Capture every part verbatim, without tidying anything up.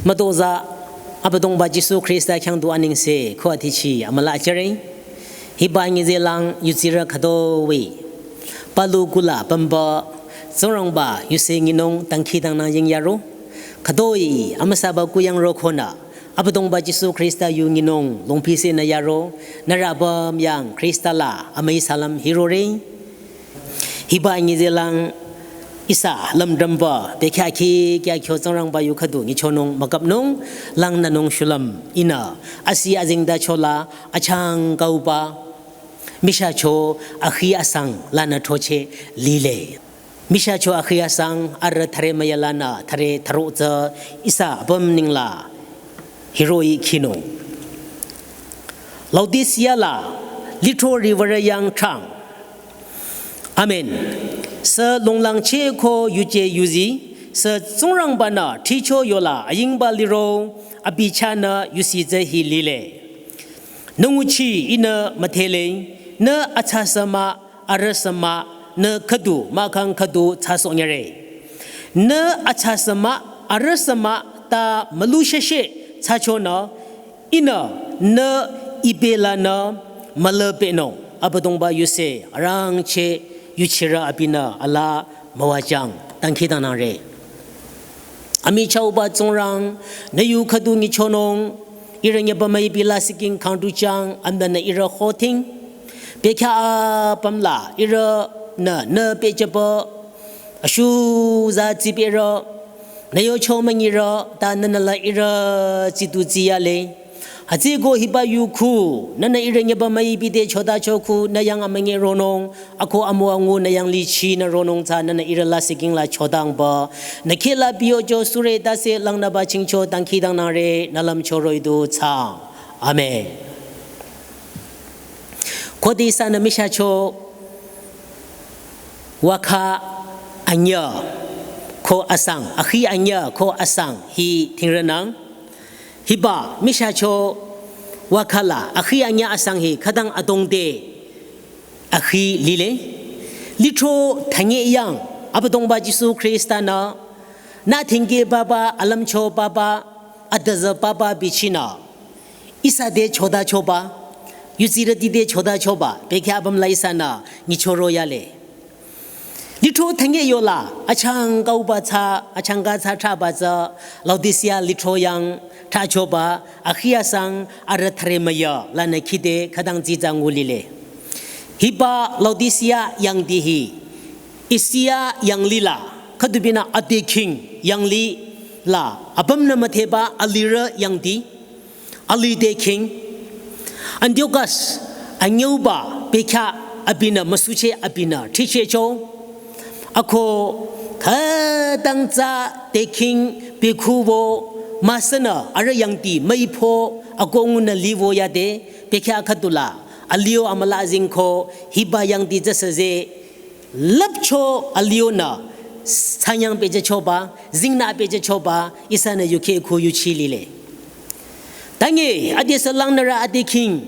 Mütozah Abüdongba Jisu Khrista khyang du anengse ko atichi amüla achare. Hiba ngize lang yutsirü khütoi palu kula pümba Tsingrangba yuse nyinung dangkhidangnang yingyaro. Khütoi amüsaba kuyang ro konü Abüdongba Jisu Khrista yu nyinung longpise nü yaro, nührü apüm yang Khrista la amüi salam hirore. Hiba ngize lang ihsa lümdrümba bekhyah khi kya kyo Tsingrangba yu khüdu nyichonung mükapnung langnünung shulüm ihnü asi azengtacho la achangkauba michahcho akhi asang lanü throcheh lile. Michahcho akhi asang arüh thüre müya lanü thüre thüro tsü ihsa apüm nengla hiroh-i khinung. Laodicea la lithro riwürü yang thrang. Amen. Sü longlangcheh ko yuje yuzi, sü Tsingrangba-nü thricho yola ayingba liro, abi chahnü yusi tsü hi lile. Nü nguchi ihnü müdhele, nü athsasü mah, arühsü mah, nü khüdu mahkhang khüdu thsasohnyüre. Nü athsasü mah, arühsü mah, ta mülu sheshe thsachonü, ihnü nü ibe lanü mülüpehnung. Abüdongba yuse arangcheh yuchirü abinü alaa müwajüng dangkhidangnangre. Amichahba Tsingrang, nü yu khüdu nyichonung, ihrü nyeba müipi lasih king khangdu chang, amdanü ihrü hoting. Bekhyah apüm la ihrünü nü pehjüba ashuza tsipehro, nü yocho münyiro, ta nünü la ihrü tsitu tsiyale. Hütsüko hiba yu khu, nünü ihrü nyeba müipi te chotacho khu, nü yang amünyi ronung, ako amüwa ngu nü yang lichinü ronung tsü, nünü ihrü lasih king la chotangba. Nü kheh la biyocho sure tase langnüba chingcho dangkhidangnangre, nü lümcho roh-i du thsaang. Amen. Khode ihsanü michahcho wakha anyüh ko asang, akhi anyüh ko asang hi thingrünang. Hiba michahcho wakha la akhi anyüh asang hi khütang adrong te akhi lile. Lithro thünye yang Abüdongba Jisu Khrista-nü nü thingke papa, alümcho papa, adüzü papa bichinü ihsa te chotachoba, yutsirüti te chotachoba, bekhyah apüm la ihsanü nyichoro yale. Lithro thünye yola achangkauba tsü, achangka tsü thraba tsü, Laodicea lithro yang thrachoba, akhi asang arüh thüre müya lanü khide khütang tsitsa ngu lile. Hiba Laodicea yangdi hi Asia yanglih la, khüdubinü ade king yanglih la apümnü müdheba alirü yangdi, alih te king. Antiochus anyüuba bekhyah abinü müsucheh abinü thrichehcho. Ako khütang tsü te king bekhuwo müsünü arüh yangdi müipho ako ngunü liwo yade bekhyah khüdu la alio amüla azingko hiba yangdi tsü süze lüpcho alionü sanyang pehjüchoba, zingnü pehjüchoba, ihsanü yukheh khu yuchi lile. Tange, adesü langnürü ade king,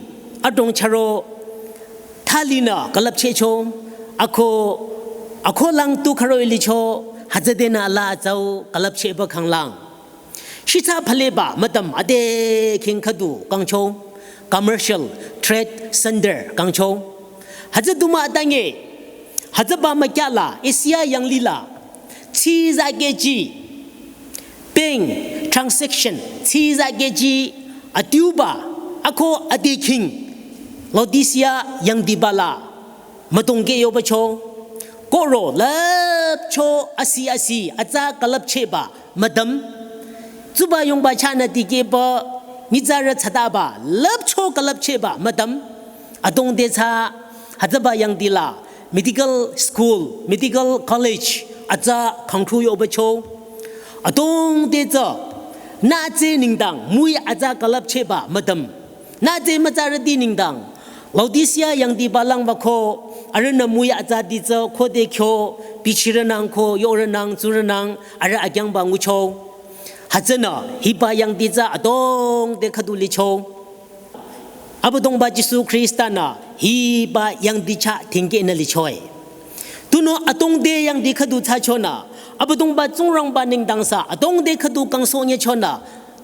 adrong charo, thalinü külüpchehcho, ako, ako lang tu kharo ilicho, hütsüdenü ala atsau külüpchehba khanglang. Shitsa phaleba mütam ade king khüdu kangcho, commercial, trade center kangcho. Hütsü du mah tange, hütsüba mükyah la, Asia yanglih la, tsizakehji, bank transaction, tsizakehji, adiuba, ako ade king, Laodicea yangdiba la, mütongkeh yobacho, koro lüpcho asi asi, atsa külüpchehba, mütam. Tsuba yongba chahnü dikehba, nyitsarü tsataba, lüpcho külüpchehba, mütam. Adrong te tsü, hütsüba yangdi la, medical school, medical college, atsa khangthu yobacho. Adrong te tsü, nütse nengdang, müi atsa külüpchehba, mütam. Nütse mütsarüti nengdang, Laodicea yangdiba langba ko, arühnü müi atsati tsü khode kyo, bichirünang ko, yorünang, tsurünang, arüh akyangba ngucho. Hütsünü, hiba yangdi tsü adrong te khüdu licho. Abüdongba Jisu Khrista-nü, hiba yangdi chah thingkehnü lichoe. Tunüo adrong te yangdi khüdu thsachonü, Abüdongba Tsingrangba nengdang sü, adrong te khüdu kangsohnyüchonü,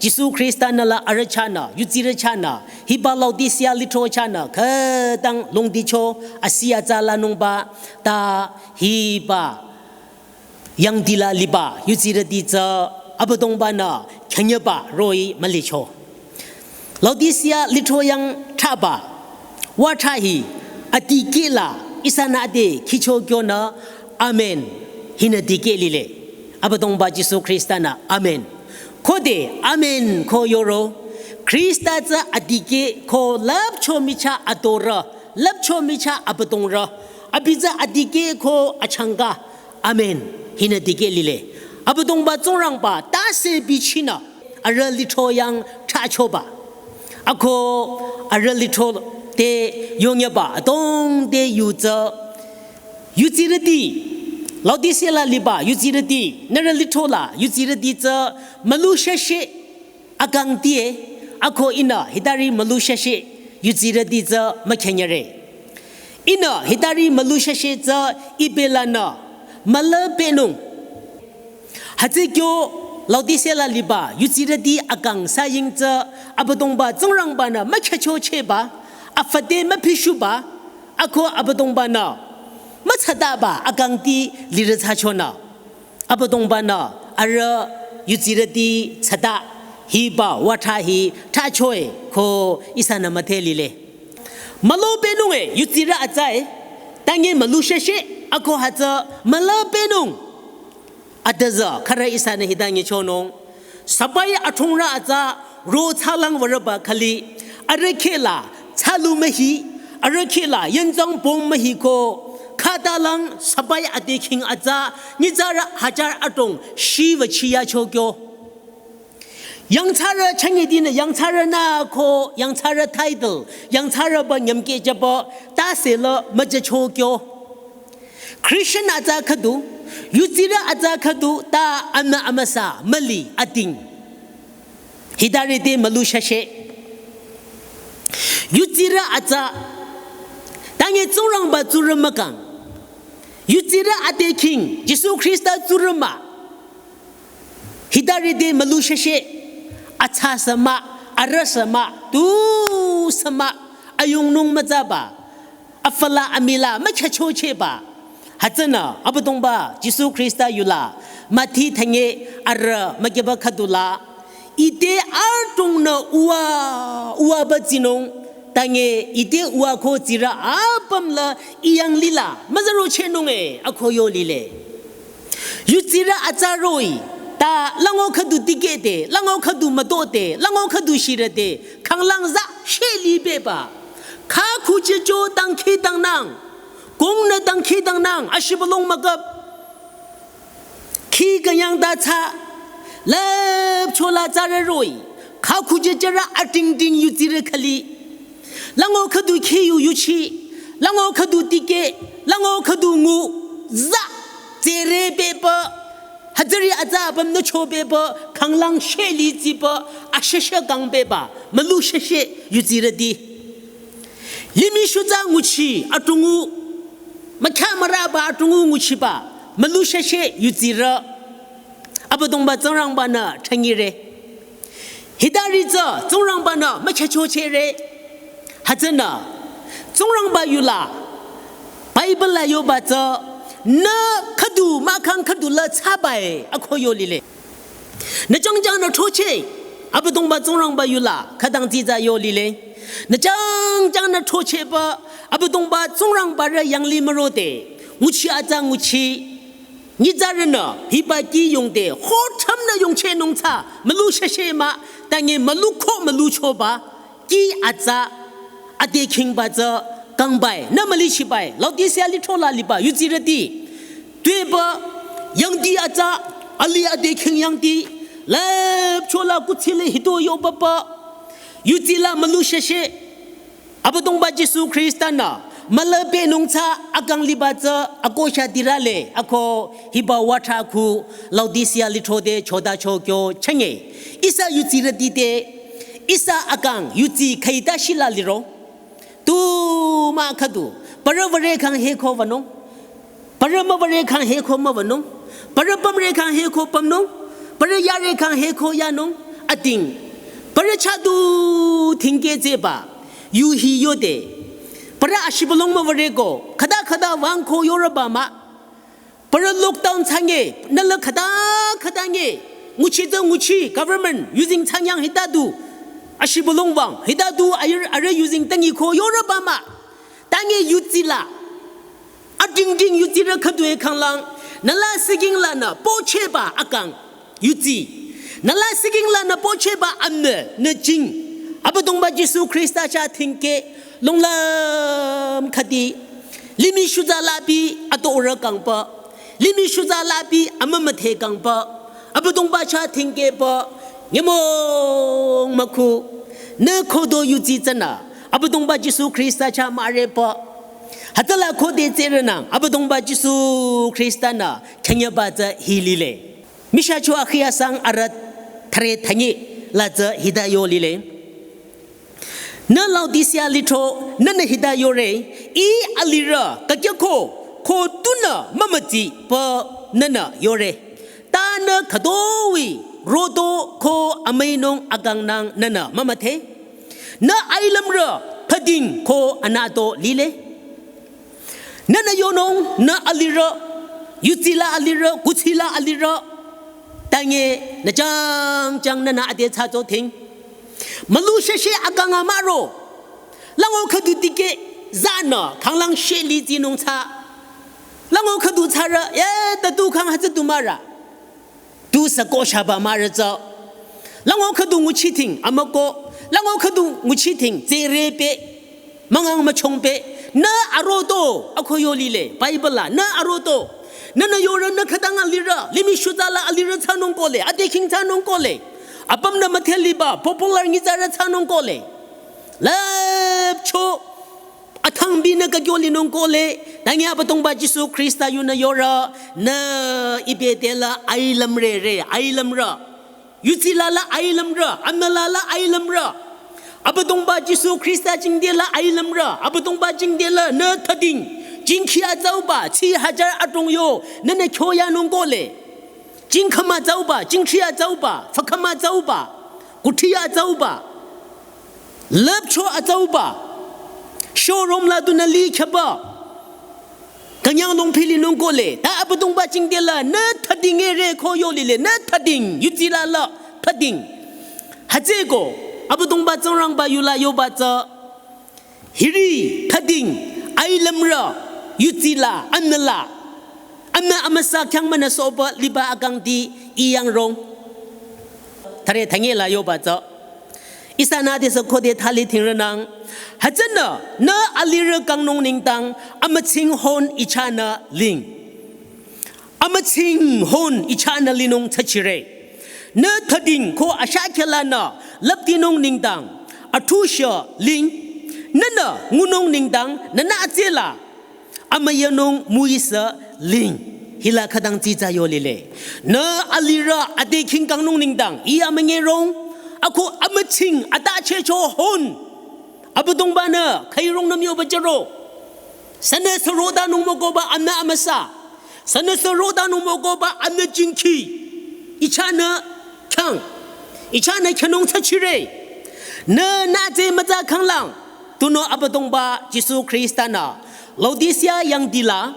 Jisu Khrista nü la arüh chahnü, yutsirü chahnü, hiba Laodicea lithro chahnü, khütang longdicho, asi atsa lanungba, ta hiba yangdi la liba, yutsirüti tsü, Abüdongba nü, khenyeba roh-i mülicho. Laodicea lithro yang thraba, wa thra hi, adikeh la, ihsanü ade, khicho kyonü, amen, hinü dikeh lile. Abüdongba Jisu Khrista nü, amen. Khode, amen, ko yoro, Khrista tsü adikeh, ko lüpcho michah adorü, lüpcho michah abüdongrü, abi tsü adikeh, ko achangka, amen, hinü dikeh lile. Abüdongba Tsingrangba, tase bichinü, arüh lithro yang thrachoba. Ako arüh lithro te yongyaba, adong te yu tsü, yutsirüti, Laodicea la liba, yutsirüti, nührü lithro la, yutsirüti tsü, mülu sheshe, akang tie, ako ihnü, hitari mülu sheshe, yutsirüti tsü, mükhenyere. Ihnü, hitari mülu sheshe tsü, ibelanü, müla penung. Hütsü kyo Laodicea la liba, yutsirüti akang saying tsü, Abüdongba Tsingrangba nü, mükhecho cheba, afate müpishuba, ako Abüdongba nü, mütsataba, akang ti lirü tsachonü. Abüdongba nü, arüh yutsirüti tsata, hiba wa thra hi, thrachoe, ko ihsanü müdhe lile. Mülo penung e, yutsirü atsa e, tange mülu sheshe, ako hütsü, müla penung. Adüzü, khürü ihsanü hitange chonung. Sabai athungrü atsa, ro tsalang würeba khali, arüh kheh la, tsalu mühi, arüh kheh la, yenzang pong mühi ko, khütalang, sabai adekhing atsa, nyitsarü hajar atong, shiva chiya chokyo. Yangthsarü changedinü, yangthsarü nü ko, yangthsarü title, yangthsarüba nyümkeh jüba, tase la müjüchokyo. Christian atsa khüdu, yutsirü atsa khüdu, ta amü amüsa, müli, ating. Hitari te mülu sheshe. Yutsirü atsa, tange Tsingrangba tsurü mükang. Yutsirü adekhing, Jisu Khrista tsurü mah. Hitari te mülu sheshe, atsa sü mah, arüh sü mah, tu sü mah, ayungnung mütsaba, afü la amii la mükhecho cheba. Hütsünü, Abüdongba, Jisu Khrista yula, Mathi thanye arüh mükyeba khüdu la, ite artungnü uwa, uwaba tsinung, tange ite uwa ko tsirü apüm la iyang lila, müzaro chenung e, ako yo lile. Yutsirü atsa roh-i, ta lango khüdu tikehde, lango khüdu mütode, lango khüdu shirüde, khanglang za sheli beba. Kha khuchicho dangkhidangnang, kongnü dangkhidangnang, ashibülung müküp. Khi künyang ta tsa, lüpcho la tsarü roh-i, kha khuchichirü atingting yutsirü khali. Lango khüdu khi yu yuchi, lango khüdu tikeh, lango khüdu ngu, za, tsere beba, hütsüri atsa apüm nücho beba, khanglang sheli tsiba, asheshe kang beba, mülu sheshe yutsirüti. Limih shutsa nguchi, atungu, mükya müraba atungu nguchiba, mülu sheshe yutsirü. Abüdongba Tsingrangba nü thangire. Hitari tsü, Tsingrangba nü, mükhecho chere. Hütsünü, Tsingrangba yula, Bible la yoba tsü, nü khüdu, mahkhang khüdu la tsabae, ako yo lile. Nü jangjang nü throche, Abüdongba Tsingrangba yula, khütang tsitsa yo lile. Nü jangjang nü throcheba, Abüdongba Tsingrangba rü yangli mürode, nguchi atsa nguchi, nyitsarünü, hiba kih yongde, hothümnü yongchehnung tsa, mülu sheshe mah, tange mülu ko mülu choba, kih atsa, adekhingba tsü, kangbai, nü müli chibai, Laodicea lithro la liba, yutsirüti, tueba, yangdi atsa, alih adekhing yangdi, lüpcho la kuthsi le hito yobaba, yutsi la mülu sheshe, Abüdongba Jisu Khrista nü, müla penung tsa akang liba tsü, ako sha dirale, ako hiba wa thra khu, Laodicea lithro te choda chokyo chenge. Ihsa yutsirüti te, ihsa akang yutsi khaita shila liro. Tu mah khüdu, parü würe khang heko wünung. Parü müwüre khang heko müwünung. Parü pümre khang heko pümnung. Parü yare khang heko yanung. Ating, parü chah du thingkeh tseba, yu hi yode. Parü ashibülung müwüreko, khüta khüta wüng ko yoreba mah. Parü lockdown thsange, nüla khüta khüta nge, nguchi tsü nguchi, government, yuzeng thsang yang hita du. Ashibülung wüng, hita du ayir, arüh yuzeng tangi ko yoreba mah. Tange yutsila. Adingding yutsirü khüdue khanglang, nüla siking lanü pocheba akang. Yutsi. Nüla siking lanü pocheba amnü, nü jing. Abüdongba Jisu Khrista chah thingkeh, longlam khüdi. Limih shuza labi, ato urü kangpü. Limih shuza labi, amümüdhe kangpü. Abüdongba chah thingkehpü. Nyümong mükhu. Nü khodo yutsi tsünü. Abüdongba Jisu Khrista chah mürepü. Hütsüla khode tsürünang, Abüdongba Jisu Khrista-nü, khenyeba tsü hi lile. Mishacho akhi asang arüh thüre thünyi la tsü hita yo lile. Nü Laodicea lithro, nünü hita yore, ih alirü, kakyako, ko tunü mümütsi pü nünü yore. Ta nü khütoi, rodo ko amüinung akangnang nünü mümüdhe. Nü ailümrü phading ko anato lile. Nünü yonung nü alirü, yutsila alirü, kuthsila alirü. Tange nü jang jang nünü ade thsato thing. Mülu sheshe akang amüro. Lango khüdu dikeh zanü khanglang sheli tsinung thsa. Lango khüdu thsarü, ye, tatu khang hütsü tu mürü. Tu sako shaba mürü tsü. Lango khüdu nguchi thing, amüko. Lango khüdu nguchi thing, tsürepü. Müngang müchongpü. Nü aroto, ako yo lile, Bible la, nü aroto. Nünü yorü nü khütang alirü, limih shuza la alirü thsanung kohle, ade khing thsanung kohle. Apümnü müdheliba, popular nyitsarü thsanung kohle. Lüpcho, athangbi nü kakyo linung kohle, tangi Abüdongba Jisu Khrista yunü yorü, nü ibetela ailümrere, ailümrü. Yutsila la ailümrü, amnüla la ailümrü. Abüdongba Jisu Khrista jingdela ailümrü, Abüdongba jingdela nü thading. Jingkhia tsauba, chi hajar adrong yo, nünü kyoyanung kohle. Jingkhama tsauba, jingkhia tsauba, fakhama tsauba, kuthia tsauba. Lüpcho atsauba. Showroom la dunü li khyaba. Kanyang longphi linung kohle. Ta Abüdongba jingdela nü thadingere ko yo lile, nü thading, yutsila la phading. Hütsüko, Abüdongba Tsingrangba yula yoba tsü. Hiri, thading, ailümrü, yutsila, amnüla. Amnü amüsa khyang münü soba liba akangdi ih yangrong. Thüre thünyi la yoba tsü. Ihsanü adesü khode thali thingrünang. Hütsünü, nü alirü kangnung nengdang, amütsing hon ih chahnü ling. Amütsing hon ih chahnü linung thsachire. Nü thading ko ashakhelanü, lüpdinung nengdang, athusha ling. Nünü ngunung nengdang, nünü atsela. Amüyanung müisa ling. Hila khütang tsitsa yo lile. Nü alirü ade khing kangnung nengdang. Ih amüngerong. Ako amütsing ata checho hon. Abüdongba-nü khairong nü myoba jüro. Sünüsü rodanung mükoba amnü amüsa. Sünüsü rodanung mükoba amnü jingkhi. Ih chahnü khyang. Ih chahnü khyanung thsachire. Nü nütsü mütsa khanglang. Tunüo Abüdongba Jisu Khrista-nü. Laodicea yangdila.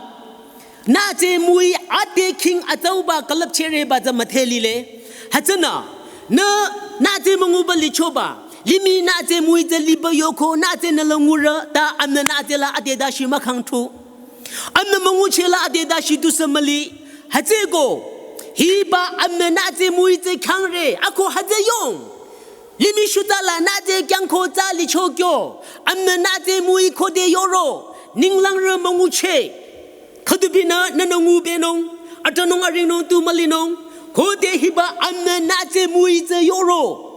Nütsü müi ade khing atsauba külüpchere ba tsü müdhe lile. Hütsünü. Nü nütsü münguba lichoba. Limih nütsü müi tsü liba yoko nütsü nüla ngurü ta amnü nütsüla ade dashi mükhangthu. Amnü münguchela ade dashi tusü müli. Hütsüko. Hiba amnü nütsü müi tsü khangre. Ako hütsü yong. Limih shuza la nütsü khyang ko tsü licho kyo. Amnü nütsü müi khode yoro. Ninglangrü münguche. Khüdubinü nünü ngubenung. Atanung aringnung tu mülinung. Khode hiba amnü nütsü müi tsü yoro.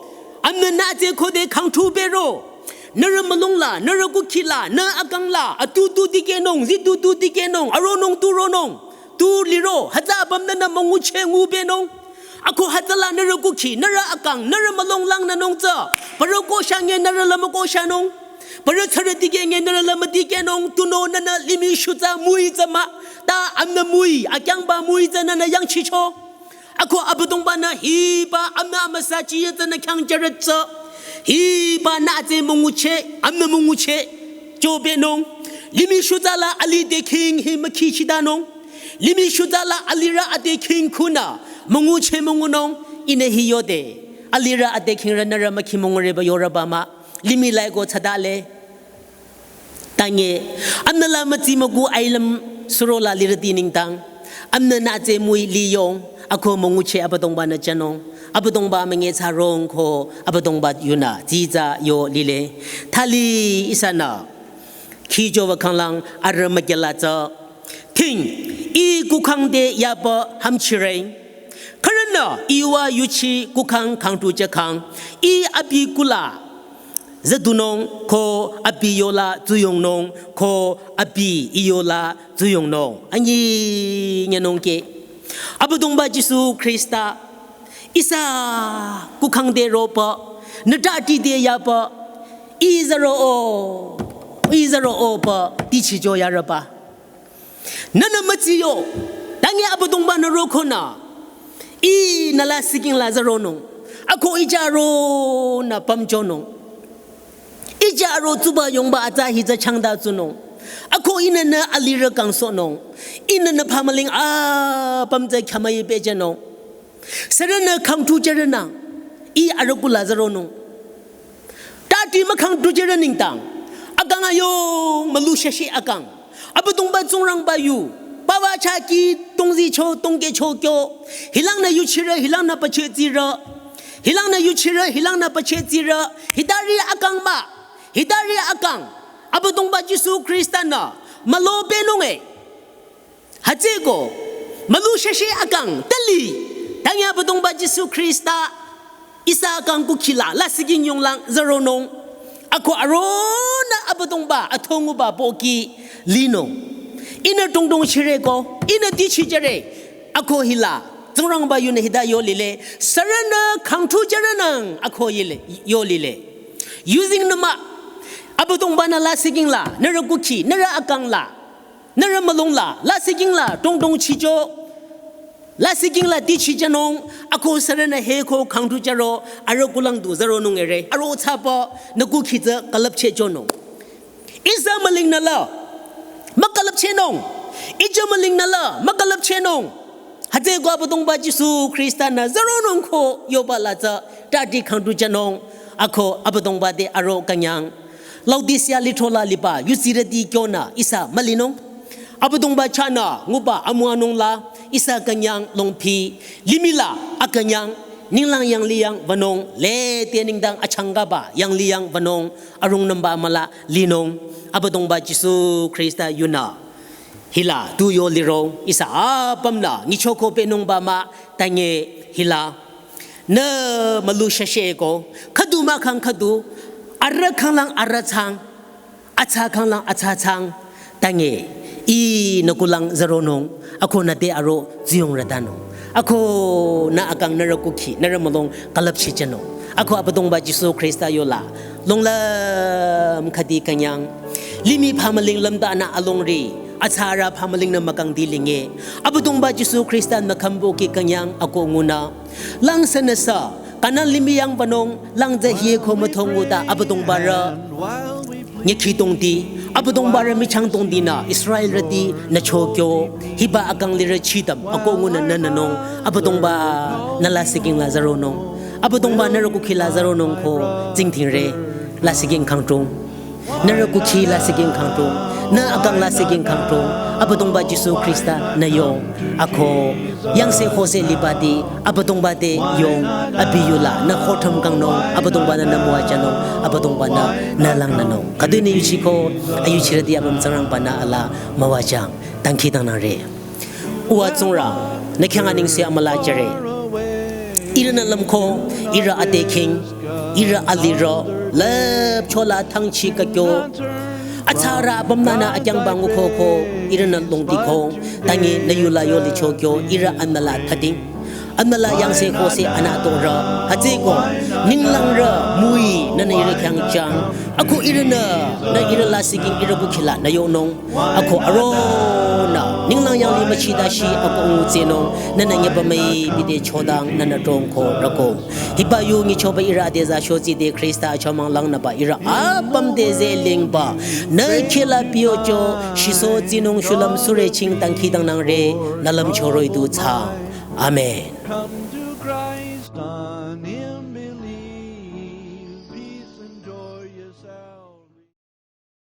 Amnü nütsü khode khangthu bero. Nührü mülungla, nührü kukhila, nü akangla, atu tu dikehnung, zi tu tu dikehnung, aronung tu ronung. Tu liro, hütsü apüm nünü münguche ngubenung. Ako hütsüla nührü kukhi, nührü akang, nührü mülung langnünung tsü. Parü koshange nührü la mükoshanung. Parü tsürü dikehge nührü la müdikehnung, tunüo nünü limih shuza müi tsü mah. Ta amnü müi, akyangba müi tsü nünü yangchicho. Ako Abüdongba-nü hiba amna amüsa chiye tsünü khyang jüre tsü. Hiba nü atse müngucheh, amna müngucheh. Chobenung. Limih shutsala alih dekhing hi mükhi chidanung. Limih shutsala alirü adekhing kunü müngucheh müngunung. Ihnü hi yode. Alirü adekhingrü nührü mükhi müngureba yoreba mah. Limih laiko thsadale. Tange, amna la mütsi mügu ailüm surola lirüti nengdang. Amna nü atse müi liyong, ako müngucheh Abüdongba-nü jünung. Abüdongba münge thsarong ko Abüdongba yunü, tsitsa yo lile. Thali ihsanü. Khijo wü khanglang arü mükyala tsü. Ting, ih kukhang te yaba hamchireng. Khürünü iwa yuchi kukhang khangtu jükhang. Ih abi kula. Zedunung ko abi yola tsuyongnung ko abi iyola tsuyongnung. Anyi nyanung ke. Abüdongba Jisu Khrista. Ihsa kukhang te roba. Nütati te yaba. Ih zero o. Ih zero o ba. Tichijo yaraba. Nünü mütsiyo, tange Abüdongba-nü rokonü. Ihnü la siking la zaronung. Ako ijaro nü pamjonung. Ijaro tsuba yongba atsa hitsü changda tsunung. Ako ihnü nü alirü kangsohnung. Ihnü nü pamaling apüm tsü khyamai pehjünung. Sürünü khangtu jürenang. Ih arüku la zaronung. Tati mükhang tujere nengdang. Akang ayong mülu shashe akang. Abüdongba Tsingrangba yu. Pawa chaki tongzi cho tongke cho kyo. Hilangnü yuchire, hilangnü pachetsire. Hilangnü yuchire, hilangnü pachetsire. Hitari akang mah. Hitari akang. Abüdongba Jisu Khrista-nü. Mülo penung e. Hütsüko, mülu shashe akang, tali, tange Abüdongba Jisu Khrista, ihsa akang kukhila, la siking yonglang, zaronung. Ako aronü Abüdongba, athonguba boki, linung. Ihnü tongtong shireko, ihnü tichi jüre, ako hila, Tsingrangba yunü hita yo lile, sürünü khangtu jürenang, ako yile, yo lile. Using nü mah, Abüdongba-nü la siking la, nührü kukhi, nührü akang la. Nührü mülung la, la siking la, tongtong chijo. La siking la tichi jünung, ako sürünü heko khangtu jüro, arükulang du zaronung ere. Aro thsaba, nü kukhi tsü külüpcheh jonung. Ihsa mülingnü la, mükülüpchehnung. Ija mülingnü la, mükülüpchehnung. Hütsüko Abüdongba Jisu Khrista-nü zaronung ko yoba la tsü, tati khangtu jünung. Ako Abüdongba te aro künyang. Laodicea lithro la liba, yusirüti kyonü ihsa mülinung. Abüdongba chahnü nguba amüwanung la, ihsa künyang longpi, limih la akünyang, ninglang yanglih yang wünung, lete nengdang achangkaba yanglih yang wünung, arungnümba müla linung, Abüdongba Jisu Khrista yunü. Hila, tu yo liro, ihsa apümnü, nyichoko penungba mah, tange hila. Nü mülu shasheko, khüdu mahkhang khüdu, arüh khanglang arüh thsang, atsa khanglang atsa thsang, tange, ihnü kulang zaronung, ako nü te aro ziyong ratanung. Ako nü akang nührü kukhi, nührü mülung külüpcheh jünung. Ako Abüdongba Jisu Khrista yola, longlüm khüdi künyang, limih phamüling lümdanü alongri, atsarü phamülingnü mükangdi linge. Abüdongba Jisu Khrista-nü khümbo ki künyang ako ngunü. Lang sünüsü, Kanan limih yang wünung, lang tsü hieko müthonguta Abüdongbarü. Nyekhi tongdi, Abüdongbarü michang tongdinü, Israelrüti nü chokyo, hiba akang lirü chidam, ako ngunü nününung, Abüdongba nü la siking la zaronung. Abüdongba nührü kukhi la zaronung ko, tsingdhingre, la siking khangtung. Nührü kukhi la siking khangtung, nü akang la siking khangtung, Abüdongba Jisu Khrista nü yong, ako, yangse hose libati, Abüdongba te yong, abi yula, nü hotham kangnung, Abüdongba nü nü müwajünung, Abüdongba nü nü langnünung. Khüdu nü yuchiko, ayuchirüti apüm Tsingrangba nü ala müwajüng, dangkhidangnangre. Uwa Tsingrang, nü khyang anengse amüla jüre. Ihrünü lümko, ihrü adekhing, ihrü alirü, lüpchola thangchi kakyo. Atsarü apümnünü akyangba ngukoko, ihrünü longdiko, tange nü yula yolichokyo, ihrü anüla thading. Anüla yangse hose anü atorü, hütsüko, ninglangrü, müi, nünü ihrü khyang jüng. Ako ihrünü, nü ihrü la siking ihrü kukhi la, nü yonung. Ako aronü, ninglang yanglih müchitashi akoh ngutsenung, nünü nyüba müi bide chodang nünü dhrongko rüko. Hiba yu nyichoba ihrü adeza shotsi de Khrista achomang langnüba ihrü apüm de zelingba, nü khila piocho, shiso tsinung shulüm sürü ching dangkhidangnangre, nü lümcho roh-i du thsa. Amen. Come to Christ.